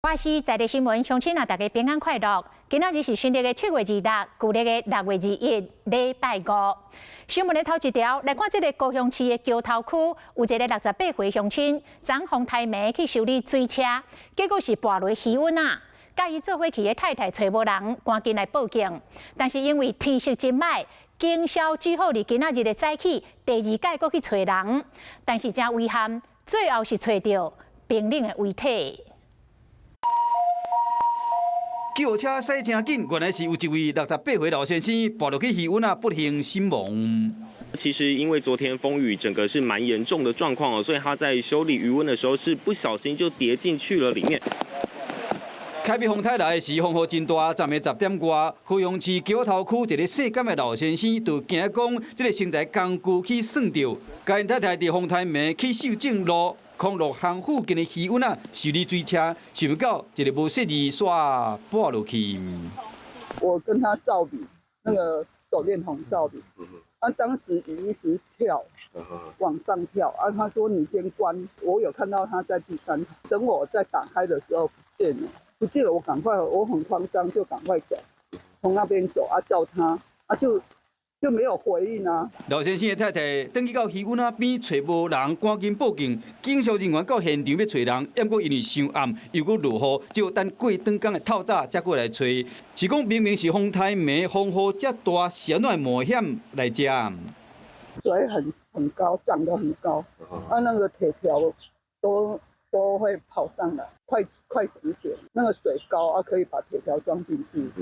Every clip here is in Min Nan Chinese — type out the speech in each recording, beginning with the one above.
華視在地新聞，鄉親啊，大家平安快樂。今仔日是新曆的7月26，舊曆的6月21，禮拜五。新聞的頭一條來看，這个高雄市的橋頭區有一个68歲鄉親，昨風颱暝去修理水車，結果是跋落魚塭仔，佮伊做伙去的太太揣無人，趕緊來報警。但是因為天色真䆀，警消只好佇今仔日的早起第二擺閣去揣人，但是真遺憾，最後是揣著冰冷的遺體。救護車駛誠緊，原來是有一位68歲老先生跋落去魚塭仔，不幸身亡。其實因為昨天風雨整個是蠻嚴重的狀況哦，所以他在修理魚塭的時候是不小心就跌進去了裡面。開鼻風颱來時，風雨真大，昨暝10點外，高雄市橋頭區一个姓甘的老先生就驚講，這个生財工具去損著，共𪜶太太佇風颱暝去秀正路康樂巷附近的魚塭仔修理水車，想欲到一个無細膩煞跋落去。我跟他照比，那個手電筒照比，啊，當時魚一直跳，往上跳，啊，他說你先關，我有看到他在第三台，等我再打開的時候不見了，不見了，我趕快，我很慌張，就趕快走，從那邊走，啊，叫他，啊，就沒有回應啊！老先生的太太轉去到魚塭仔邊揣無人，趕緊報警。警消人員到現場欲揣人，毋過因為傷暗，又閣落雨，只有等過轉工的透早才過來揣。是講明明是風颱暝，風雨遮大，是按怎會冒險來遮？水很高，漲得很高，啊，那個鐵條都會跑上來，快10點，那個水高啊，可以把鐵條裝進去。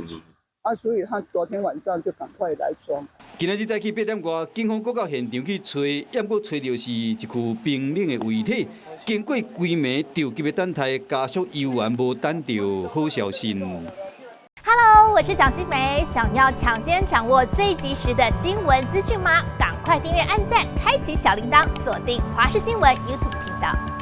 啊，所以他昨天晚上就趕快來裝。今仔日早起8點外，警方閣到現場去揣，毋過揣著是一具冰冷的遺體。經過規暝著急的等待，家屬猶原無等著好消息。 Hello，我是蔣新梅，想要搶先掌握最及時的新聞資訊嗎？趕快訂閱、按讚、開啟小鈴鐺，鎖定華視新聞 YouTube 頻道。